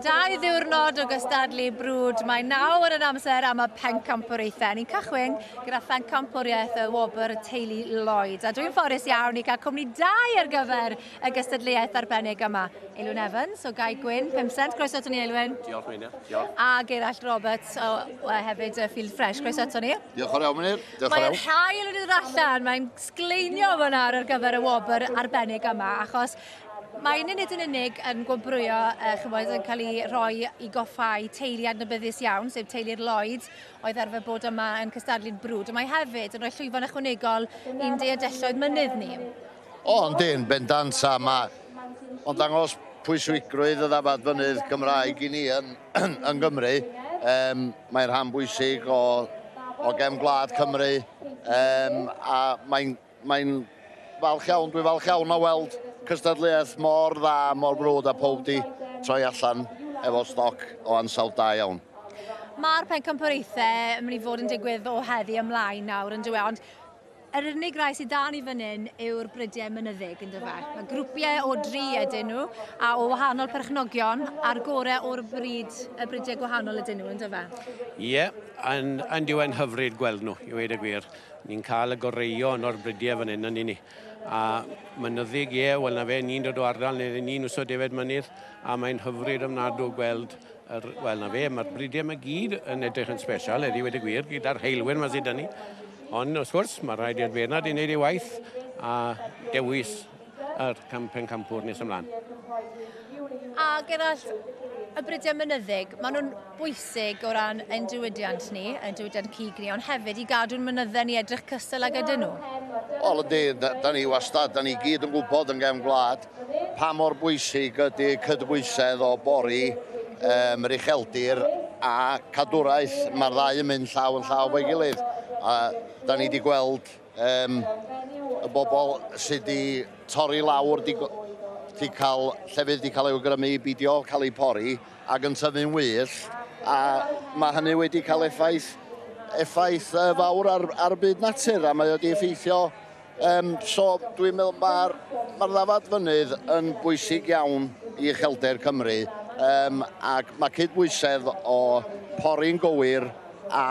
Dau ddiwrnod o gystadlu brwd. Mae nawr yn amser am y pencampwriaethau. Ni'n cychwyn gyda phencampwriaeth y wobr teulu Lloyd. A dwi'n ffodus iawn i gael cwmni dau ar gyfer y gystadleuaeth arbennig yma. Eilwyn Evans o Gae Gwyn, 5 cent. Croeso ato ni, Eilwyn. Diolch, Meinir. Diolch. A Gerallt Roberts o hefyd Field Fresh. Croeso ato ni. Diolch o'r iawn, Meinir. Diolch Mae'r haul wedi dod allan, mae'n sgleinio fyna ar gyfer y wobr arbennig yma, achos Mae un nid yn unig yn gwobrwyo, uh, chymod, yn cael ei rhoi i goffau teulu adnabyddus iawn, sef teulu'r Lloyd, oedd arfer bod yma yn cystadlu'n brwd. Mae hefyd yn rhoi llwyfan ychwanegol i'n deadelloedd mynydd ni. O, yndi, yn bendant, a mae o'n dangos pwysigrwydd y ddafad fynydd Gymraeg i ni yn, yn Gymru. Um, mae'n rhan bwysig o, o gefn gwlad Cymru, um, a mae'n Mae'n falch iawn, dwi'n falch iawn o weld cystadleuaeth mor dda, mor frwd a pawb di troi allan efo stoc o ansawdd da iawn. Mae'r pencampwriaethau yn mynd i fod yn digwydd o heddi ymlaen nawr yn dyw e, ond yr unig rai sydd da ni fan hyn yw'r brydiau mynyddig yn dyfe. Mae grwpiau o dri ydyn nhw a o wahanol perchnogion a'r gorau o'r bryd, y brydiau gwahanol ydyn nhw yn dyfe. Ie, yeah, yn, yn diwen hyfryd gweld nhw, i weud y gwir. Ni'n cael y goreuon o'r brydiau fan hyn, yn ni. A mynyddig, ie, wel na fe, ni'n dod o ardal, neu ni'n wso defed mynydd, a mae'n hyfryd ofnadw gweld yr, wel na fe, mae'r brydiau yma gyd yn edrych yn special, eddi wedi gwir, gyda'r heilwen ma sydd 'da ni. Ond wrth gwrs, mae rhaid i'r beirnad i wneud ei waith a dewis yr pencampwr nes ymlaen. A Gerallt, y brydiau mynyddig, maen nhw'n bwysig o ran ein diwydiant ni, ein diwydiant cig ni, ond hefyd i gadw'n mynyddau ni edrych cystal ag ydyn nhw. Wel, ydy, da, da ni wastad, da ni gyd yn gwybod yn gefn gwlad pa mor bwysig ydy cydbwysedd o bori um, yr ucheldir a cadwraeth. Mae'r ddau yn mynd llaw yn llaw fo'i gilydd. A da ni wedi gweld um, y bobl sydd wedi torri lawr, di, di cael, llefydd wedi cael eu awgrymu i beidio cael eu pori ac yn tyfu'n wyllt, a mae hynny wedi cael effaith, effaith uh, fawr ar, ar byd natur, a mae wedi effeithio. Um, so dwi'n meddwl mae'r ma ddafad fynydd yn bwysig iawn i uchelder Cymru, um, ac mae cydbwysedd o pori'n gywir a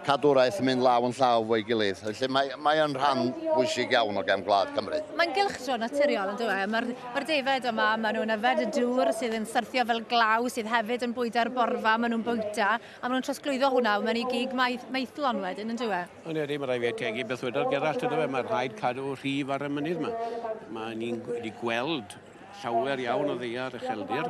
cadwraeth yn mynd law yn llaw efo'i gilydd. Felly mae, mae yn rhan bwysig iawn o gefn gwlad Cymru. Mae'n gylchdro naturiol yn dyw e? Mae'r mae defaid yma, maen nhw'n yfed y dŵr sydd yn syrthio fel glaw, sydd hefyd yn bwyda'r borfa, maen nhw'n bwyta, a maen nhw'n trosglwyddo hwnna mewn i gig maeth, maethlon wedyn, yn dyw e? Ond ydy, mae rhaid fi ategu beth wedodd Gerallt, ynddo fe, mae rhaid cadw rhif ar y mynydd yma. Mae ni'n wedi gweld llawer iawn o ddaear ucheldir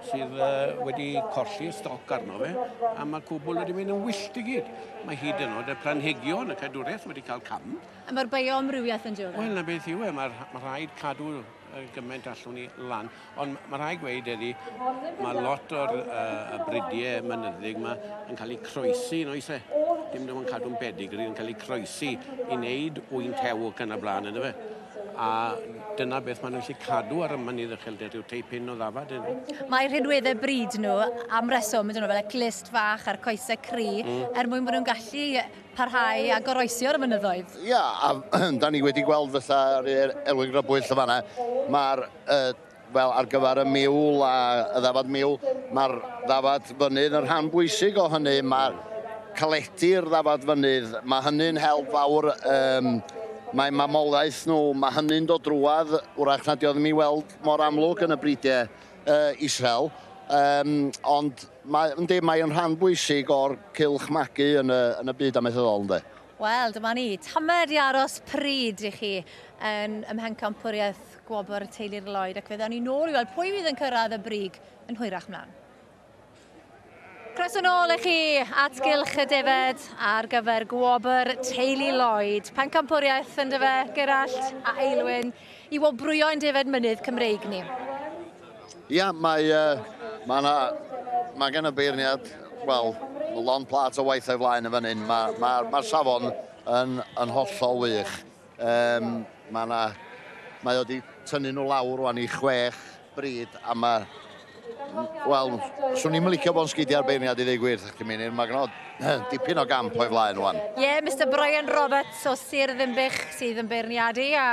sydd uh, wedi colli stoc arno fe, a mae'r cwbl wedi mynd yn wyllt i gyd. Mae hyd yn oed y planhigion, y cadwraeth wedi cael cam. A mae'r bioamrywiaeth yn dioddef. Wel, na beth yw e, mae ma rhaid cadw gymaint allwn ni lan. Ond mae rhaid gweud eddi, mae lot o'r uh, y bridiau mynyddig yma yn cael eu croesi, yn oes e? Dim ond yn cadw'n bedigri, yn cael eu croesi i wneud ŵyn tew ac yn y blaen, ynddo fe? A dyna beth maen nhw'n gallu cadw ar y mynydd ucheldir yw teipyn o ddafad. Mae rhinweddau bryd nhw am reswm, ydyn nhw, fel y clust fach a'r coesau cry, mm. er mwyn bod nhw'n gallu parhau a goroesi ar y mynyddoedd. Ia, a da ni wedi gweld fatha yr Elwyn Grybwyll y fanna, mae'r uh, fel ar gyfer y miwl a y ddafad miwl, mae'r ddafad fynydd yn rhan bwysig o hynny, mae caledu'r ddafad fynydd, mae hynny'n help fawr, um, mae mamolaeth nhw, mae hynny'n dod drwadd, wrach nad oedd ddim i weld mor amlwg yn y bridiau uh, Israel, um, ond mae, yndi, mae'n rhan bwysig o'r cylch magu yn y, yn y byd amaethyddol, ynddi. Wel, dyma ni. Tamed i aros pryd i chi yn ym Mhencampwriaeth Gwobr Teulu'r Lloyd ac fe ddawn ni nôl i weld pwy fydd yn cyrraedd y brig yn hwyrach mlaen. Croeso nôl i chi at Gylch y Defed ar gyfer Gwobr Teulu Lloyd. Pencampwriaeth yn dyfe, Gerallt a Eilwyn, i wobrwyo ein defed mynydd Cymreig ni. Ia, mae, uh, mae, na, mae gen y beirniad, wel, lond plat o waith o'i flaen yn fan hyn. Mae'r ma, ma, ma safon yn, yn hollol wych. Um, mae na, mae o wedi tynnu nhw lawr rwan i chwech bryd a mae Wel, swn i'n licio bod yn sgidiau'r beirniad i ddweud gwir, chdi Meinir. Mae gynno dipyn o gamp o'i flaen rwan. Ie, yeah, Mr Brian Roberts o Sir Ddinbych sydd yn beirniadu a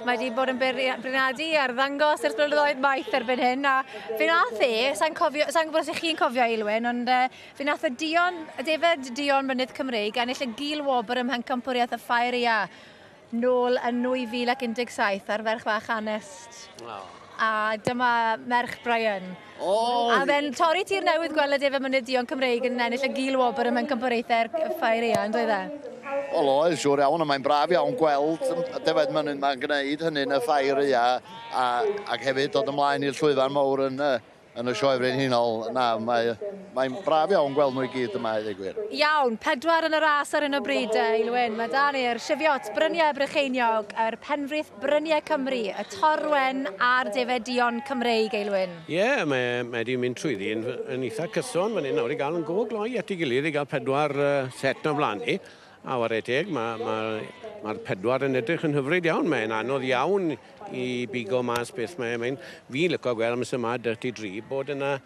Mae wedi bod yn beirniadu ar ddangos ers blynyddoedd maith erbyn hyn, a fe nath e, sa'n cofio, sa'n gwybod os ych chi'n cofio Aelwyn, ond fe nath y Dion, y Defed Dion Mynydd Cymreig ennill y gil wobr ym Mhencampwriaeth y Ffair Ia nôl yn 2017 ar ferch fach Anest. Oh. A dyma merch Brian. Oh. A fe'n torri tir newydd gweld y Defed Mynydd Dion Cymreig yn ennill y gil wobr ym Mhencampwriaethau'r Ffair Ia, yn doedd e? Wel oedd, siŵr iawn, a mae'n braf iawn gweld y defaid mynydd ma'n gwneud hynny yn y ffair ia, a, ac hefyd dod ymlaen i'r llwyfan mawr yn, yn y sioe frenhinol. Na, mae, mae'n braf iawn gweld nhw i gyd yma, i ddweud gwir. Iawn, pedwar yn y ras ar hyn o bryd, Eilwyn. Mae da ni'r Cheviot, Bryniau Brycheiniog, yr Penfrith Bryniau Cymru, y Torwen a'r Defaid Duon Cymreig, Eilwyn. Ie, yeah, mae, mae wedi mynd trwyddi yn, yn eitha cyson fan hyn nawr i gael yn go gloi at ei gilydd i gael pedwar set o flaen ni. A ware teg, mae'r ma, ma, ma pedwar yn edrych yn hyfryd iawn. Mae'n anodd iawn i bigo mas beth mae'n... Mae fi'n lyco gweld am yma Dirty Dri bod yna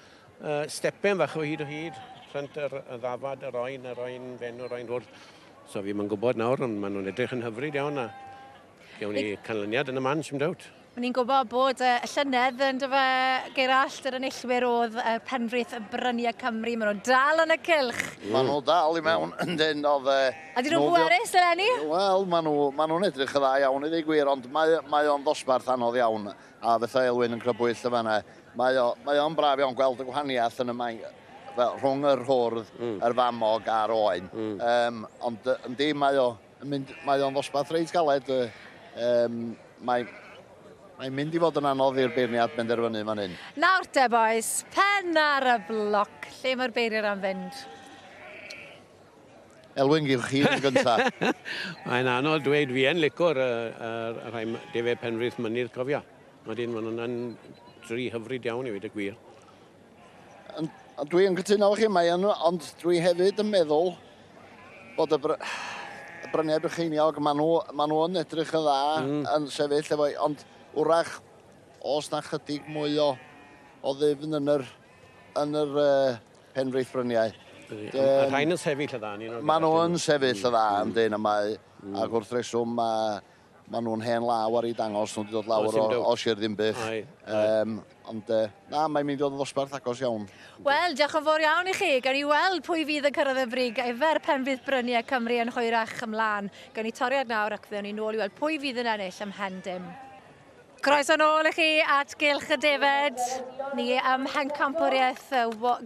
stepen fach o hyd rhwng yr, y ddafad, yr oen, yr oen fenw, yr oen hwrdd. So fi'n gwybod nawr, ond maen nhw'n edrych yn hyfryd iawn a gewn ni canlyniad yn y man, sim dawt. O'n i'n gwybod bod y llynedd yn dyfa Gerallt yr enillwyr oedd y Penfrith y Bryniau Cymru. Maen nhw'n dal yn y cylch. Maen nhw dal i mewn yn dyn oedd... A dyn nhw'n bwerus eleni? Wel, maen nhw'n ma nhw edrych yn dda iawn i ddweud gwir, ond mae, mae o'n ddosbarth anodd iawn. A fatha Elwyn yn crybwyll y fanna, mae o'n mae o braf iawn gweld y gwahaniaeth yn y main, fel, rhwng yr hwrdd, yr famog a'r oen. Ond yndi, mae o'n mynd, mae o'n ddosbarth reit galed. Mae Mae'n mynd i fod yn anodd i'r beirniad benderfynu fan hyn. Nawr te, boys, pen ar y bloc. Lle mae'r beirniad am fynd? Elwyn, gewch chi yn gyntaf. Mae'n anodd dweud, fi yn licio'r y rhai Defed Penfrith Mynydd, cofio. Wedyn, maen nhw'n dri hyfryd iawn i weud y gwir. Dwi yn cytuno efo chi, mae yn, ond dwi hefyd yn meddwl bod y, br y Bryniau Brycheiniog, maen nhw, ma nhw yn edrych yn dda yn sefyll efo, ond wrach, os na chydig mwy o, o ddyfn yn yr, yn yr Penfrith Bryniau. Mae rhain yn sefyll y dda. Maen nhw yn sefyll y dda, yndyn, a mae, ac wrth reswm, mae ma nhw'n hen law ar ei dangos, nhw wedi dod lawr o, o Sir Ddinbych. Ond na, mae'n mynd i fod yn ddosbarth agos iawn. Wel, diolch yn fawr iawn i chi. Gawn ni weld pwy fydd yn cyrraedd y brig efo'r Penfrith Bryniau Cymru yn hwyrach ymlaen. Gawn ni toriad nawr ac ddewn ni nôl i weld pwy fydd yn ennill ym dim. Croeso nôl i chi at Gylch y Defed. Ni ym Mhencampwriaeth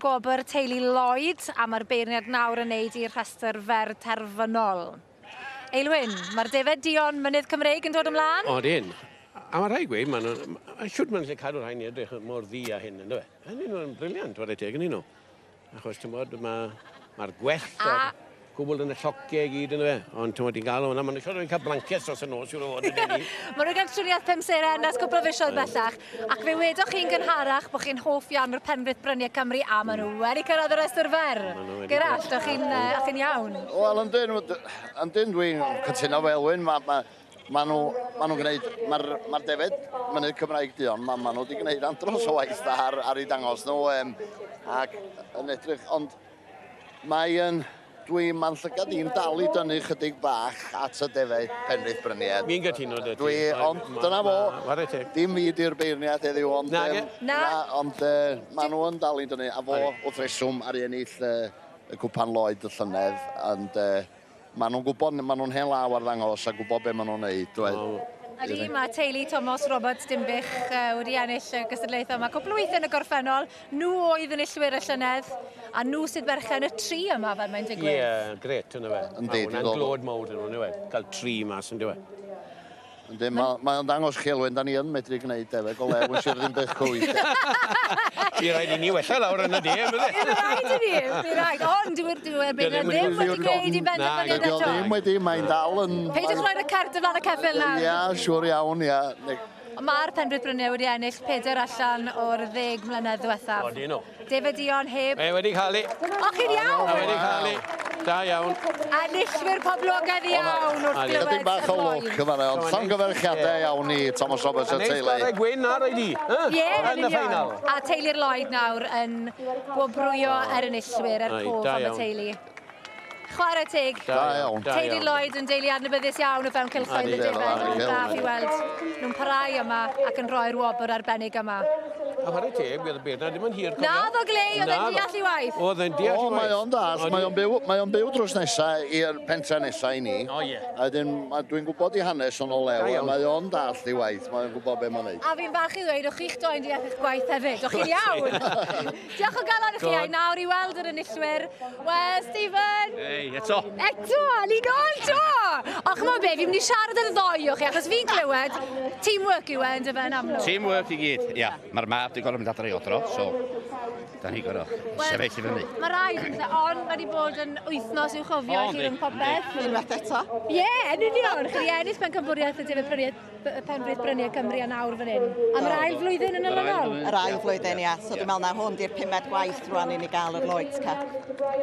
Gwobr Teulu Lloyd a mae'r beirniad nawr yn neud i'r rhestr fer terfynol. Eilwyn, mae'r Defed Duon Mynydd Cymreig yn dod ymlaen? Odyn. A mae rhaid gweud, maen nhw, siwt maen nhw'n cadw rhain i edrych mor ddu a hyn, ynddo fe? Hynny nhw'n brilliant, whare teg, yn nhw. Achos, ti'n bod, mae'r ma gwellt a'r gwbl yn y llociau i gyd, ynddo fe? Ond, ti'n bod, i'n gael hwnna, maen nhw'n siŵr o'n cael blancets dros y nos, siŵr o fod yn ni. Maen nhw'n cael triniaeth pum seren ers cwpl o fisoedd bellach. Ac fe wedoch chi'n gynharach bod chi'n hoff iawn o'r Penfrith Bryniau Cymru a maen nhw wedi cyrraedd y rhestr fer. Gerallt, o'ch chi'n chi'n iawn? Wel, yndyn, yndyn dwi'n cytuno efo Elwyn. Mae ma, ma nhw, ma nhw'n gwneud, mae'r ma defed Mynydd Cymraeg Duon, ma, ma nhw wedi gwneud andros o waith da ar, ar ei dangos nhw, ac yn edrych, ond mae yn, dwi'n ma'n llygad i'n dal i dynnu chydig bach at y defed Penrith Bryniau. Fi'n gytuno dy ti. Dwi, ond dyna fo, dim fi di'r beirniad heddiw, ond, Na, Na. ond ma nhw yn dal i dynnu, a fo wrth reswm ar ei ennill y Cwpan Lloyd y llynedd, ond ma nhw'n gwybod, ma nhw'n hen law ar ddangos a gwybod be ma nhw'n neud. Dweud. Ydy, mae teulu Thomas Roberts Dinbych wedi ennill y gystadlaethau yma. Cwpl o weithiau yn y gorffennol, nhw oedd enillwyr y llynedd, a nhw sydd berchen y tri yma fel mae'n digwydd. Ie, yeah, gret, yna fe. Yndi, Mae hwnna'n glod mawr yn nhw, yw Cael tri mas yn diwedd. Yndi, mae o'n dangos chi, Elwyn, da ni yn medru gwneud defed go lew yn Sir Ddinbych cwyd. Fi rhaid i ni wella lawr yn y de, bydde? Bydd rhaid i ni, bydd rhaid. Ond dyw'r beirniad ddim wedi gwneud i benderfyniad Dydy o eto. ddim wedi, mae'n dal yn... Peidiwch roi'r y cert o flaen y ceffyl nawr. Ia, siŵr iawn, ia. Mae'r Penfrith Bryniau wedi ennill 4 allan o'r 10 mlynedd ddiwethaf. Odyn nhw. David Dion heb. Mae wedi cael ei. O, chi'n iawn? Mae wedi cael ei. Da iawn. Enillwyr poblogaidd iawn wrth glywed. Chydig bach o lwc yn fan'na, ond llongyfarchiadau iawn i Thomas Roberts a teulu. A neis gwyn ar oedi. Ie, yn y ffeinal. A teulu'r Lloyd nawr yn gwobrwyo er enillwyr, er cof am y teulu. Chwarae teg. Da iawn. Teulu Lloyd yn deulu adnabyddus iawn o fewn cylchoedd y defaid. Mae'n braf i weld nhw'n parhau yma ac yn rhoi'r wobr arbennig yma. A chwarae teg, bydd y beirniad ddim yn hir, cofio. Na ddo Glei, oedd e'n deall i waith. Oedd e'n deall i waith. O, mae o'n dall, mae o'n byw, mae o'n byw drws nesa i'r pentre nesa i ni. O, ie. A wedyn, dwi'n gwybod i hanes o'n o lew, a mae o'n dall i waith, mae o'n gwybod be mae'n neud. A fi'n falch i ddweud, o'ch chi'ch doi'n deall eich gwaith hefyd, o'ch chi'n iawn. Diolch o galon i chi, a nawr i weld yr enillwyr. Wel, Stephen! Ei, eto! Eto! Ni nôl 'to! Ond ch'mod be, fi'n mynd i siarad ar y ddou o chi, achos fi'n clywed teamwork yw e, yndyfe, yn amlwg. Teamwork i gyd, ia. Mae'r mab 'di gorfod mynd adre i odro, so da ni gorfod sefyll i fyny. Mae rhaid, yndyfe, ond mae 'di bod yn wythnos i'w chofio i chi rhwng popeth. Unwaith eto. Ie, yn union. Chi 'di ennill Pencampwriaeth y Defaid Prynu Penfrith Bryniau Cymru a nawr fan hyn. Am yr ail flwyddyn yn olynol? Yr ail flwyddyn, ia. So dwi'n meddwl na hwn di'r pumed gwaith rwan i ni gael yr Lloyds Cup.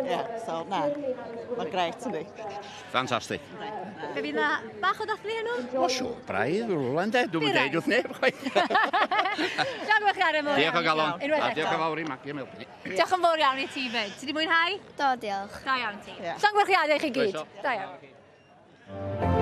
Ie, so na, mae'n grêt yndi. Fantastic. Fe fydd na bach o ddathlu heno? O siŵr, braidd, rhywle ynde. Dwi'm yn deud wrth neb chwaith. Llongyfarchiadau mawr. Diolch o galon. Unwaith eto. A diolch yn fawr i Maggie am helpu. Diolch yn fawr iawn i ti fyd. Ti 'di mwynhau? Do, diolch. Da iawn ti. Llongyfarchiadau i chi gyd. Da iawn.